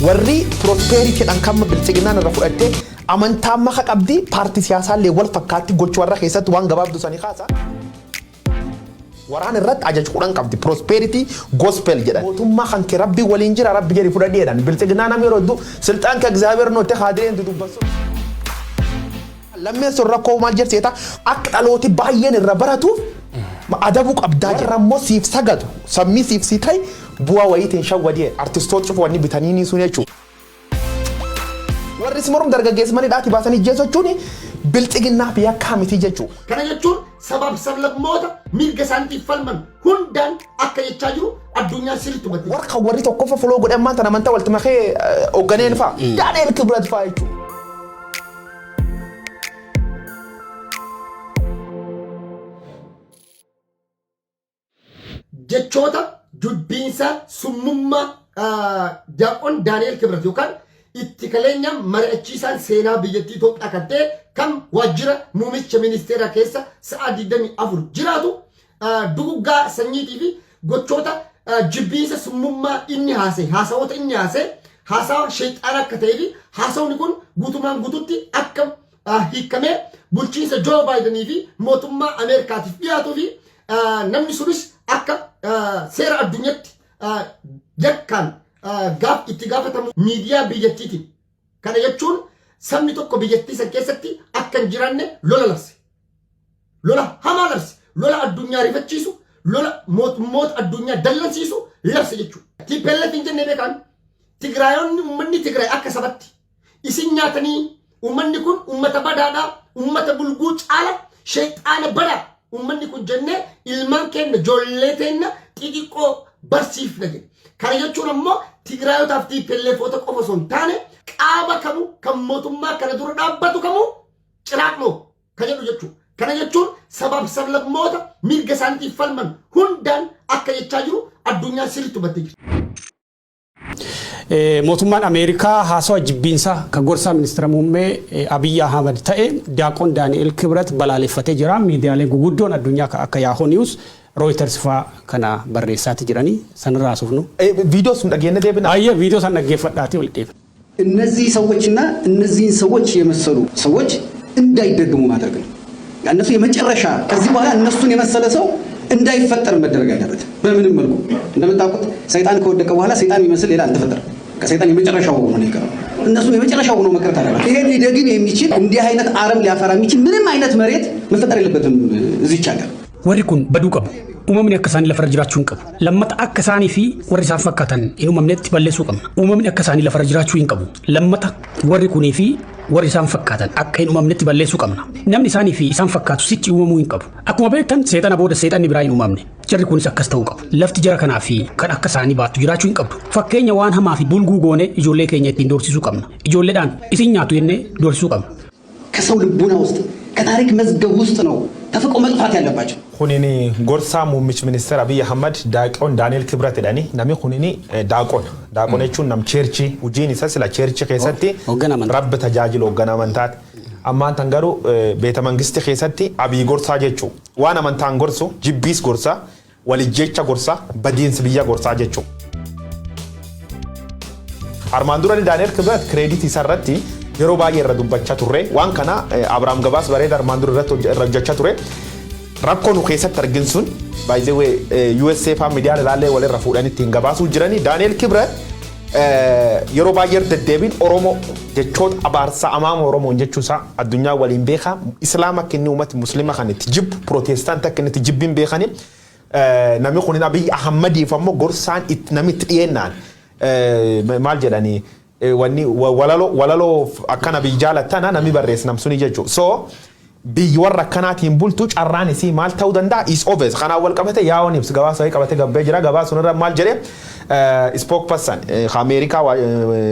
Warri prosperity dhaan kan Biltsiginnaan irra fudhattee amantaa maka qabdi, paartii siyaasaallee wal fakkaatti gochuu warra keessatti waan gabaabduu sanii kaasa. Waraan irratti ajaja 10 qabdi. Prosperity gospel jedhan. Mootummaa kan kee Rabbi waliin jira, Rabbi jedhi fudhadhi jedhan. Biltsiginnaa namni yeroo hedduu silxaan kee Egzaabeer nootte kaadireen dudubbasu. Lammeen sun rakkoo maal jedhseeta, akka dhalooti baay'een irra baratuuf adabuu qabdaa jedha. Warra immoo siif sagadu, sammii siif si ta'e, bu'aa wayiitiin shawwadee artistoota cufa wanni bitanii ni sun jechuudha. Warri si mormu dargaggeessi mana hidhaatii baasanii ijjeessu jechuun Bilxiginnaaf yakkaa miti jechuudha. Kana jechuun sabaaf sablammoota mirga isaaniitiif falman hundaan akka jechaa jiru addunyaan sirriitti hubattee jirti. Warra kan warri tokkoffa follow godhe ammaan tan amantaa walitti makee hoogganeen fa'a. Daani'el Kibrat fa'a jechuudha. Jechoota jibbiinsaa, summummaa Diyaaqon Daani'el Kibrat yookaan itti kaleenya mari'achiisaan seenaa biyyattii Itoophiyaa kan ta'e, kan waajjira muumicha ministeeraa keessa sa'aa 24 jiraatu, duguggaa sanyiitii fi gochoota jibbiinsa summummaa inni haasa'e, haasawoota inni haasa'e haasawa sheexaana akka ta'ee fi haasawni kun guutumaan guututti akka hiikamee bulchiinsa Joo Baayidanii fi mootummaa Ameerikaatiif dhiyaatuu fi namni sunis akka seera addunyaatti yakkaan gaaf itti gaafatamu miidiyaa biyyattiitiin. Kana jechuun sabni tokko biyyattii san keessatti akka hin jiraanne lola labse. Lola hamaa labse. Lola addunyaa rifachiisu, lola mootummoota addunyaa dallansiisu labse jechuudha. TPLF hin jennee beekan. Tigraayonni, uummanni Tigraay akka sabatti isin nyaatanii, uummanni kun uummata badaadha, uummata bulguu caala sheexaana badaa uummanni kun jennee ilmaan keenya, ijoollee teenya xixiqqoo barsiifna jedhe. Kana jechuun ammoo Tigraayotaaf TPLFoota qofa osoo hin taane, qaama kamuu kan mootummaa kana dura dhaabbatu kamuu ciraaqnoo kan jedhu jechuudha. Kana jechuun sabaaf sablammoota mirga isaaniitiif falman hundaan akka jechaa jiru addunyaan sirriitti hubattee jirti. Mootummaan Ameerikaa haasawa jibbiinsaa kan gorsaa ministeera muummee Abiyyi Ahmad ta'e Diyaaqoon Daani'el Kibrat balaaleffatee jira. Miidiyaaleen guguddoon addunyaa kan akka Yahoo News, Reuters fa'aa kana barreessaati jiranii sanirraa haasofnu. Viidiyoo sun dhageenne deebina. Ayyee, viidiyoo san dhaggeeffadhaatii walitti deebina. እነዚህ ሰዎችና እነዚህን ሰዎች የመሰሉ ሰዎች እንዳይደገሙ ማድረግ ነው። እነሱ የመጨረሻ፣ ከዚህ በኋላ እነሱን የመሰለ ሰው እንዳይፈጠር መደረግ አለበት። በምንም መልኩ እንደምታውቁት ሰይጣን ከወደቀ በኋላ ሰይጣን የሚመስል ሌላ አልተፈጠረም። ከሰይጣን የመጨረሻው ሆኖ ነው የቀረው። እነሱም የመጨረሻው ሆኖ መቅረት አለበት። ይሄን ሊደግም የሚችል፣ እንዲህ አይነት አረም ሊያፈራ የሚችል ምንም አይነት መሬት መፈጠር የለበትም እዚች ሀገር። Warri kun baduu qabu. Uumamni akka isaanii lafarra jiraachuu hin qabu. Lammata, akka isaanii fi warri isaan fakkaatan hin uumamnetti balleessuu qabna. Uumamni akka isaanii lafarra jiraachuu hin qabu. Lammata, warri kunii fi warri isaan fakkaatan akka hin uumamnetti balleessuu qabna. Namni isaanii fi isaan fakkaatu sichi uumamuu hin qabu. Akkuma beektan, seexana booda seexanni biraa hin uumamne. Jarri kunis akkas ta'uu qabu. Lafti jara kanaa fi kan akka isaanii baattu jiraachuu hin qabdu. Fakkeenya waan hamaa fi bulguu goone ijoollee keenya ittiin doorsisuu qabna. Ijoolleedhaan isin nyaatu jennee doorsisuu qabna. ከሰው ልቡና ውስጥ፣ ከታሪክ መዝገብ ውስጥ ነው ተፍቆ መጥፋት ያለባቸው። Kunini gorsaa muummichi ministeera Abiy Ahmad, Daaqoon Daani'el Kibrat jedhani. Namni kunini daaqon. Daaqon jechuun nam church, hojiin isa sila church keessatti Hoogganaa amantaa. Rabbi tajaajilu, hoogganaa amantaati. Ammaan tan garuu beeta mangisti keessatti Abiy gorsaa jechuu. Waan amantaan gorsu, jibbiis gorsa, walijjecha gorsa, badiinsi biyya gorsaa jechuu. Armaan dura Daani'el Kibrat credit isaa irratti yeroo baay'ee irra dubbachaa turre. Waan kana Abiraam Gabaas bareeda armaan dura irratti irra hojjechaa ture. Rakkoo nu keessatti argin sun baay'ee USA faa miidiyaan ilaallee walirra fuudhanii ittiin gabaasuu jiranii. Daani'el Kibrat yeroo baay'ee deddeebiin Oromoo jechoota abaarsaa amaama Oromoon jechuusaa addunyaa waliin beekaa. Islaama akka inni uummati Musliima kan itti jibbu, Pirootestaantii akka inni itti jibbiin beekanii, namni kun Abiy Ahmadiif ammoo gorsaan namni itti dhiyeennaan maal jedhanii, wanni walaloo akkana biyya jaalattana namni barreesse nam suni jechuudha. So biyyi warra akkanaatiin bultu carraan isii maal ta'uu danda'a is obvious. Kanaan wal qabate yaa'oon ibsi gabaasa wayii qabate gabbee jira. Gabaasa sunirra maal jedhee, spokesperson Ameerikaa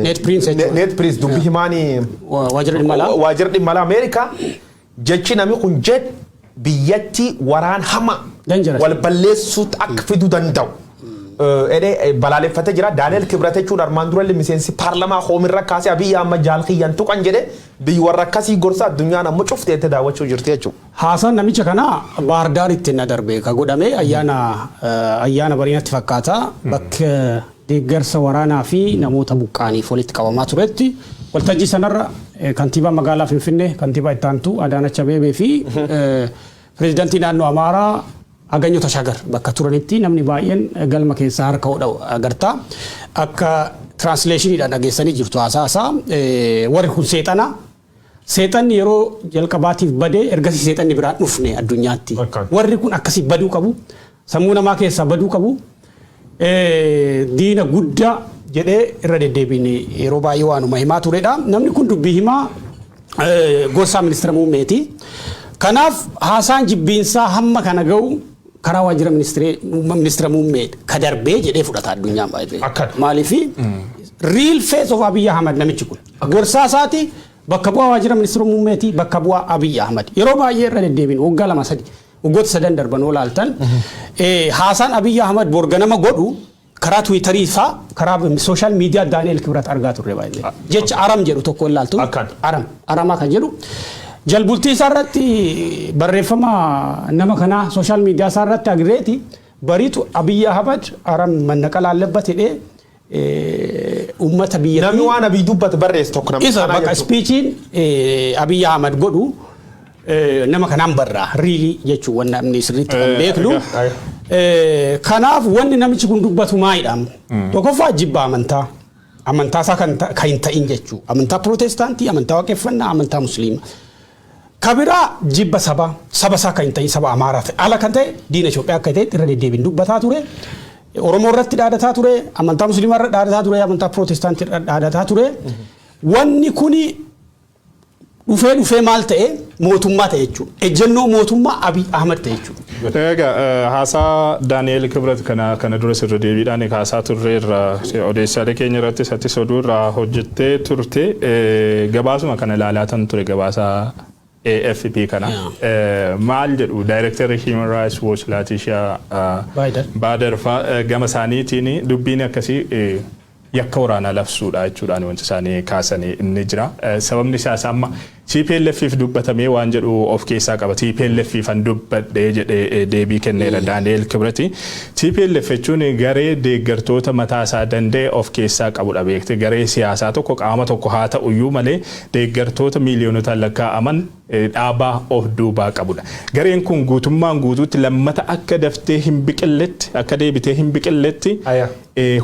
Ned Price jechuudha. Ned Price, dubbi himaanii Waajjira dhimma alaa. Waajjira dhimma alaa Ameerikaa, jechi namni kun jedhe biyyatti waraan hama Dangerous. wal balleessuutti akka fiduu danda'u. Edhee balaaleffatee jira. Daani'el Kibrat jechuun armaan durallee miseensi paarlamaa hoomirra kaasee Abiyyi Ahmad jaalkiyyan tuqan jedhe, biyyi warra akkasii gorsa, addunyaan ammoo cufteette daawwachuu jirti jechuudha. Haasaan namicha kanaa Baardaaritti na darbe ka godhame ayyaana bariinatti fakkaata. Bakka Deeggarsa waraanaa fi namoota buqqaaniif walitti qabamaa turetti waltajjii sanarra kantiibaa magaalaa Finfinnee, kantiibaa itti aantuu Adaanach Abeebee fi pireezidantii naannoo Amaaraa Aganyoo Tashaagar bakka turanitti namni baay'een galma keessaa harka hodha agartaa. Akka translationiidhaan dhageessanii jirtu haasaa isaa, warri kun seexana. Seexanni yeroo jalqabaatiif badee ergasii seexanni biraan dhufne addunyaatti. Warri kun akkasii baduu qabu. Sammuu namaa keessaa baduu qabu. Diina guddaa jedhee irra deddeebiin yeroo baay'ee waanuma himaa turedha. Namni kun dubbii himaa gorsaa ministeera muummeeti. Kanaaf haasaan jibbiinsaa hamma kana ga'u karaa waajjira ministeera muummee ka darbee jedhee fudhata addunyaan baay'ee. Maaliif real face of Abiy Ahmad namichi kun. Gorsaa isaati, bakka bu'aa waajjira ministeera muummeeti, bakka bu'aa Abiy Ahmad. Yeroo baay'ee irra deddeebiin waggaa 2, 3, waggoota 3 darban oolaaltan haasaan Abiy Ahmad borganama godhu karaa Twitterii faa, karaa social media Daani'el Kibrat argaa turre baay'ee. Jecha "aram" jedhu tokko ilaaltu. Aram aramaa kan jedhu. Jalbultii isaa irratti barreeffama nama kanaa social media isaa irratti agreeti bariitu Abiy Ahmad አረም መነቀል አለበት jedhee uummata biyyattii. Namni waan Abiy dubbatu barreessu tokko nama Isa kanaa bakka jechuudha. Speechiin Abiy Ahmad godhu nama kanaan barraa really jechuun wanna namni sirriitti kan beeknu. Kanaaf wanni namichi kun dubbatu maalidha? Tokkoffaa jibba amantaa. Amantaa isaa kan hin ta'in jechuu. Amantaa Pirootestaantii, amantaa Waaqeffannaa, amantaa Musliimaa. Kabiraa jibba saba, saba isaa kan hin ta'in, saba Amaaraa ta'e. Ala kan ta'e diina Itoophiyaa akka ta'e irra deddeebiin dubbataa ture. Oromoo irratti dhaadataa ture, amantaa Musliimaa irra dhaadataa ture, amantaa Pirootestaantii irra dhaadataa ture. Wanni kuni dhufee dhufee maal ta'e? Mootummaa ta'e jechuudha. Ejjennoo mootummaa Abiy Ahmad ta'e jechuudha. Egaa haasaa Daani'eel Kibrat kana dura sirra deebiidhaan kaasaa turre irra odeessaalee keenya irratti sattis oduu irraa hojjettee turte, gabaasuma kana ilaalaa tan ture, gabaasa AFP kana. Maal jedhu? Daayirektarri Human Rights Watch Laatishaa Baader. Baader gama isaaniitiin dubbiin akkasii yakka waraanaa labsuudha jechuudhaan wanti isaanii kaasanii inni jira. Sababni isaas amma TPLFif dubbatamee waan jedhu of keessaa qaba. TPLF an dubbadhee jedhee deebii kenneera Daani'eel Kibrati. TPLF jechuun garee deeggartoota mataa isaa danda'e of keessaa qabudha beekte. Garee siyaasaa tokko, qaama tokko haa ta'uyyuu malee, deeggartoota miiliyoonota lakkaa'aman dhaabaa of duubaa qabudha. Gareen kun guutummaan guutuutti lammata akka daftee hin biqilletti, akka deebitee hin biqilletti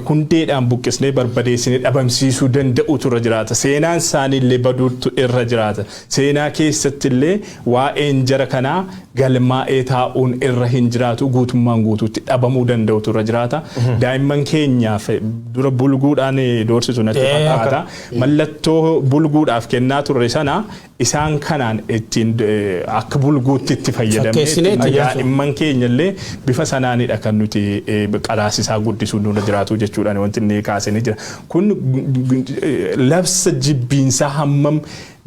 hundeedhaan buqqisnee barbadeessinee dhabamsiisuu danda'utu irra jiraata. Seenaan isaaniillee baduutu irra jiraata. Seenaa keessatti illee waa'een jara kanaa galmaa'ee taa'uun irra hin jiraatu, guutummaan guutuutti dhabamuu danda'utu irra jiraata. Daa'imman keenyaaf dura bulguudhaan doorsisu natti fakkaata. Mallattoo bulguudhaaf kennaa turre sana isaan kanaan ittiin akka bulguutti itti fayyadamnee Fakkeessinee itti daa'imman keenya illee bifa sanaanidha kan nuti qaraasisaa guddisuun nurra jiraatu jechuudhaan wanti inni kaasee ni jira. Kun labsa jibbiinsaa hammam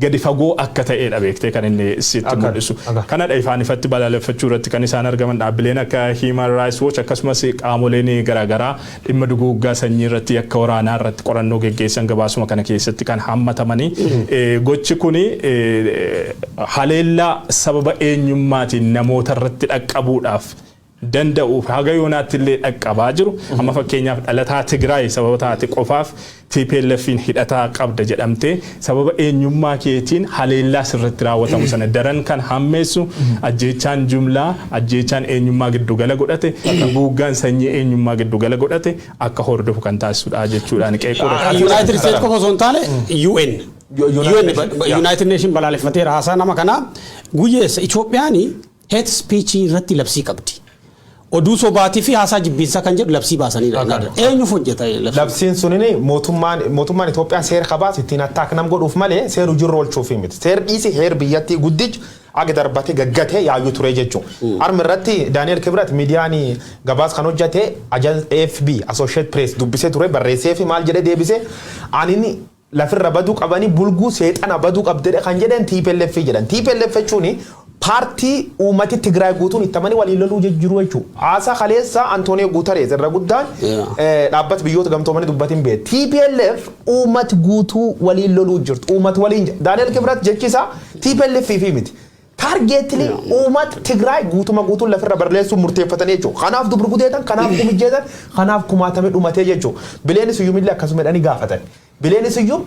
gadi fagoo akka ta'edha beektee kan inni sitti mul'isu. Kanadha ifaan ifatti balaaleffachuu irratti kan isaan argaman dhaabbileen akka Human Rights Watch, akkasumas qaamoleen garaagaraa dhimma duguuggaa sanyii irratti, akka waraanaa irratti qorannoo geggeessan gabaasuma kana keessatti kan hammatamanii. Gochi kuni haleellaa sababa eenyummaatiin namoota irratti dhaqqabuudhaaf danda'uuf haga yoonaatti illee dhaqqabaa jiru. Amma fakkeenyaaf dhalataa Tigraay sababa taate qofaaf TPLFin hidhataa qabda jedhamtee sababa eenyummaa keetiin haleellaa sirratti raawwatamu sana daran kan hammeessu, ajjeechaan jumlaa, ajjeechaan eenyummaa giddugala godhate, duguuggaan sanyii eenyummaa giddugala godhate akka hordofu kan taasisudha jechuudhaan qeequudha. United States qofa osoo hin taane UN United Nation balaaleffateera haasaa nama kanaa guyyeessa. Itoophiyaan hate speech irratti labsii qabdi. Oduu sobaatii fi haasaa jibbiinsaa kan jedhu labsii baasaniidha. Eenyuuf hojjeta labsii? Labsiin sunini mootummaan Itoophiyaa seera qabaas ittiin attaak nam godhuuf malee seera hojiirra oolchuuf miti. Seer dhiisi, heer biyyattii guddichi aga darbatee gaggatee yaayyuu ture jechuudha. Armi irratti Daani'el Kibrat miidiyaan gabaas kan hojjete AFB, Associate Press, dubbisee ture, barreessee fi maal jedhee deebisee? Anini lafirra baduu qabanii, bulguu seexana baduu qabdee kan jedhan TPLF jedhan. TPLF jechuun paartii uummati Tigraay guutuun itti amanii waliin loluu jiru jechuudha. Haasaa kaleessa Antooniyoo Guutarees irra guddaan dhaabbata Biyyoota Gamtoomanii dubbatiin beeku. TPLF uummati guutuu waliin loluu jirtu. Uummati waliin Daani'el Kibrat jechi isaa TPLF fi miti. Targetly uummata Tigraay guutuma guutuun lafirra barreessuun murteeffatanii jechuudha. Kanaaf dubri gudeetan, kanaaf kumijjeetan, kanaaf kumaatamee dhumatee jechuudha. Bileen Siyyumillee akkasuma jedhanii gaafatan. Bileen Siyyum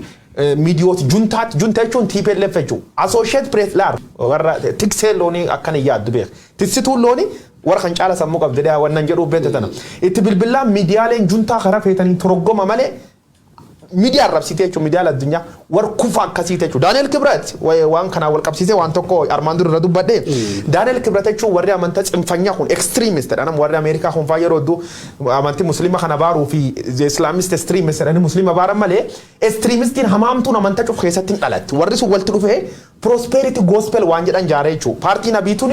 miidiyoota juntaatti, junta jechuun TPLF jechuudha. Associate Press laar warra tiksee loonii akkana yaaddu beek. Tissituun loonii warra kan caala sammuu qabdi jedhee wannan jedhuuf beekte tana. Itti bilbilaan miidiyaaleen juntaa karaa feetanii toroggoma malee miidiyaa arrabsitee jechuun miidiyaa addunyaa warra kufa akkasii jechuudha. Daani'el Kibrat waan kanaan wal qabsiisee waan tokko armaan dura irra dubbadhe. Daani'el Kibrat jechuun warri amantaa cimfanyaa kun extremist jedhan. Warri Ameerikaa kun faa yeroo hedduu amantii Musliima kana baaruu fi Islamist extremist jedhanii Musliima baaran malee, extremistiin hamaamtuun amantaa cuf keessatti hin dhalatti. Warri sun walitti dhufee prosperity gospel waan jedhan jaaree jechuudha. Paartiin abiituun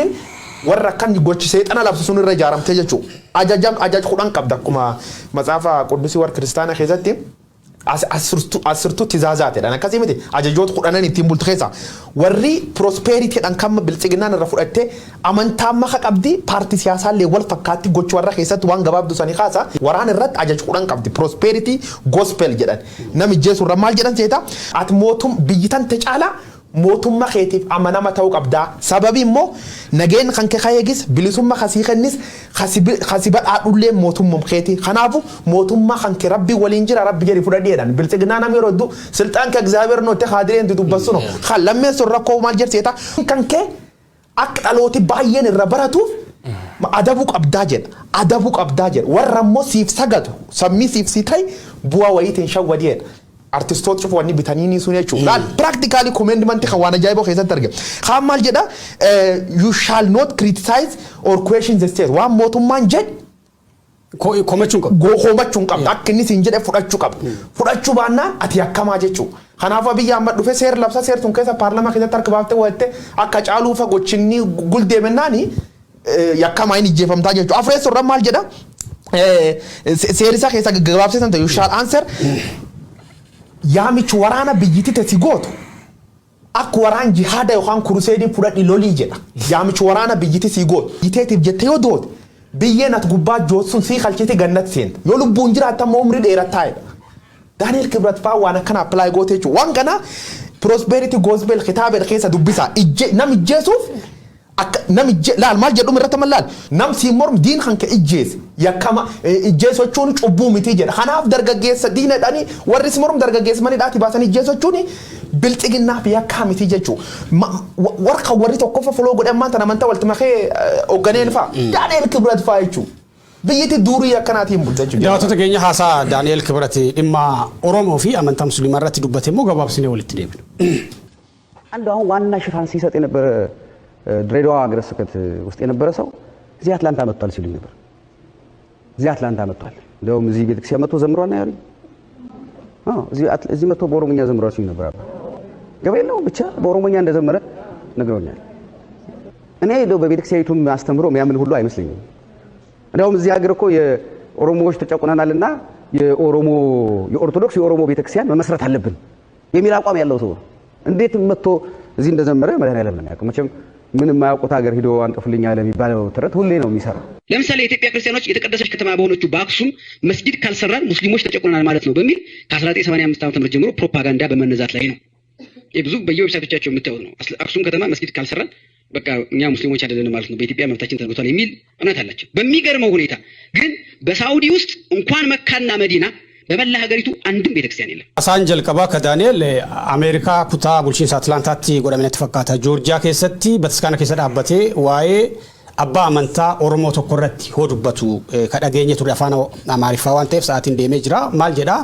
warra akkan gochi seexana labsu sun irra ijaaramtee jechuudha. Ajajam ajaj 10 qabda akkuma matsaafa qudusii warra kiristaanaa keessatti. Asirtuu tizaazaatedhaan akkasii miti, ajajoota 10n ittiin bultu keessa warri prosperitydhaan kan biltsiginnaan irra fudhattee amantaa maka qabdi, paartii siyaasaallee wal fakkaatti gochi warra keessatti waan gabaabdu sanii kaasa. Waraan irratti ajaj 10 qabdi, prosperity gospel jedhan. Nami jeesu irra maal jedhan seeta? Ati mootum biyyi tante caalaa mootummaa keetiif amanama ta'uu qabdaa. Sababi immoo nageen kan kee eegis, bilisummaa kasii kennis, kasi badhaadhullee mootummaa keeti. Kanaafuu mootummaa kan kee Rabbi waliin jira, Rabbi jedhi fudhadhi jedhan. Biltsiginaa namni yeroo hedduu silxaan kee Egzaabeer nootte haadireen dubbassuno. Kan lammeessu rakkoo maal jedhseeta? Kan kee akka dhalooti baay'een irra baratuuf adabuu qabdaa jedha. Adabuu qabdaa jedha. Warra immoo siif sagadu, sammii siif si ta'e bu'aa wayiitiin shawwadii jedha. Artistoota cufa wanni bitanii ni sun jechuudha. Laal, practically commandment kan waan ajaa'iboo keessatti arge. Kaan maal jedha? You shall not criticize or question the state. Waan mootummaan jedhe Komachuun qabu. Komachuu hin qabdu. Akka inni siin jedhe fudhachuu qabdu. Fudhachuu baannaan ati yakkamaa jechuudha. Kanaafuu biyya amma dhufe seera labsa, seertuun keessa paarlaamaa keessatti harka baaftee wayitte akka caaluufa gochinni guldeemennaani yakkamaa inni ijjeefamtaa jechuudha. Afreessu irra maal jedha? Seerisa keessa gabaabsee san ta'e, you shall answer yaamichi waraana biyyiti tesi gootu akka waraan jihaada yookaan crusade fudhadhi lolii jedha. Yaamichi waraana biyyiti sii gootu. Biyyiteetiif jettee yoo doote, biyyeen ati gubbaa jootsun sii kalchite gannatti seenta. Yoo lubbuun jiraatta immoo umrii dheerattaa jedha. Daani'el Kibrat fa'aa waan akkana apply goote jechuudha. Waan kana prosperity gospel kitaaba keessa dubbisa. Ijje nam ijjeesuuf akka nam ijje laal maal jedhu irratti mallaal nam siin morm diin kan kee ijjeese yakkama, ijjeesu jechuun cubbuu miti jedha. Kanaaf dargaggeessa diina jedhanii warri si morm dargaggeessa manidhaati baasanii ijjeesu jechuun bilxiginnaaf yakkaa miti jechuudha. Warra warri tokkoffa follow godhan maanta amantaa walitti makee hoogganeen fa'a. Daani'el Kibrat fa'a jechuudha. Biyyatti durii akkanaatiin bulta jechuudha. Daawwattoota keenya, haasaa Daani'el Kibrat dhimma Oromoo fi amantaa Musliimaa irratti dubbate immoo gabaabsinee walitti deebinu. አንዱ አሁን ዋና ሽፋን ሲሰጥ የነበረ ድሬዳዋ ሀገረ ስብከት ውስጥ የነበረ ሰው እዚህ አትላንታ መጥቷል ሲሉኝ ነበር። እዚህ አትላንታ መጥቷል። እንደውም እዚህ ቤተክርስቲያን መጥቶ ዘምሯል ነው ያሉኝ። አዎ፣ እዚህ መጥቶ በኦሮሞኛ ዘምሯል ሲሉኝ ነበር። አባ ገብርኤል ነው፣ ብቻ በኦሮሞኛ እንደዘመረ ነግረውኛል። እኔ እንደው በቤተክርስቲያኒቱም አስተምሮ የሚያምን ሁሉ አይመስለኝም። እንደውም እዚህ ሀገር እኮ የኦሮሞዎች ተጨቁነናልና የኦሮሞ የኦርቶዶክስ የኦሮሞ ቤተክርስቲያን መመስረት አለብን የሚል አቋም ያለው ሰው ነው። እንዴት መጥቶ እዚህ እንደዘመረ መድኃኒዓለም ነው የሚያውቀው። መቼም ምንም የማያውቁት ሀገር ሂዶ አንጥፉልኝ አለ የሚባለው ተረት ሁሌ ነው የሚሰራው። ለምሳሌ የኢትዮጵያ ክርስቲያኖች የተቀደሰች ከተማ በሆነችው በአክሱም መስጊድ ካልሰራን ሙስሊሞች ተጨቁነናል ማለት ነው በሚል ከ1985 ዓ.ም ጀምሮ ፕሮፓጋንዳ በመነዛት ላይ ነው። ይህ ብዙ በየ website ኦቻቸው የምታዩት ነው። አክሱም ከተማ መስጊድ ካልሰራን በቃ እኛ ሙስሊሞች አይደለንም ማለት ነው፣ በኢትዮጵያ መብታችን ተነክቷል የሚል እምነት አላቸው። በሚገርመው ሁኔታ ግን በሳዑዲ ውስጥ እንኳን መካና መዲና በመላ ሀገሪቱ አንድም ቤተክርስቲያን የለም። Haasaan jalqabaa ka Daani'el Ameerikaa kutaa bulchiinsa Atlaantaatti godhame natti fakkaata. Joorjiyaa keessatti bataskaana keessa dhaabbatee waa'ee abbaa amantaa Oromoo tokko irratti hoo dubbatu ka dhageenye ture, afaan Amaariffaa waan ta'eef sa'aatiin deemee jira. Maal jedhaa?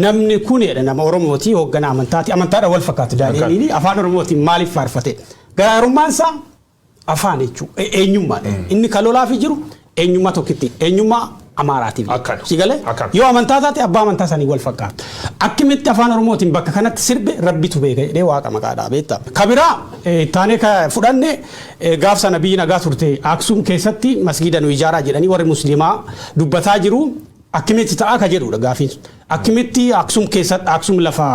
Namni kun jedha nama Oromooti, hoogganaa amantaati. Amantaadha wal fakkaatu Daani'eliin afaan Oromootiin maaliif faarfate? Garaagarummaan isaa afaan jechuudha. Eenyummaadha. Inni kan lolaafi jiru eenyummaa tokkitti, eenyummaa Amaaraatiif. Akkana. Si galee? Akkana. Yoo amantaa taate abbaa amantaa sanii wal fakkaata. Akkamitti afaan Oromootiin bakka kanatti sirbe, Rabbitu beeka jedhee Waaqa maqaadhaa beekta. Kabiraa taanee ka fudhanne, gaaf sana biyyi nagaa turte, Aksum keessatti masgiida nu ijaaraa jedhanii warri Musliimaa dubbataa jiru. Akkamitti ta'aa ka jedhudha gaafiin sun. Akkamitti Aksum keessatti, Aksum lafa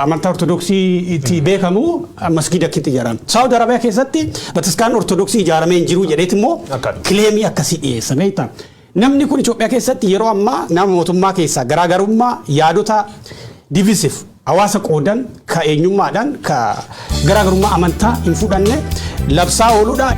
amantaa Ortodoksii itti beekamu, masgiida akkitti ijaarame? Saawud Arabiyaa keessatti bataskaan Ortodoksii ijaaramee hin jiru jedheet immoo Akkana. claim akkasii dhiyeessa beektaa. Namni kun Itoophiyaa keessatti yeroo ammaa nama mootummaa keessaa garaagarummaa yaadota divisive Hawaasa qoodan ka eenyummaadhaan ka garaagarummaa amantaa hin fudhanne labsaa ooludha.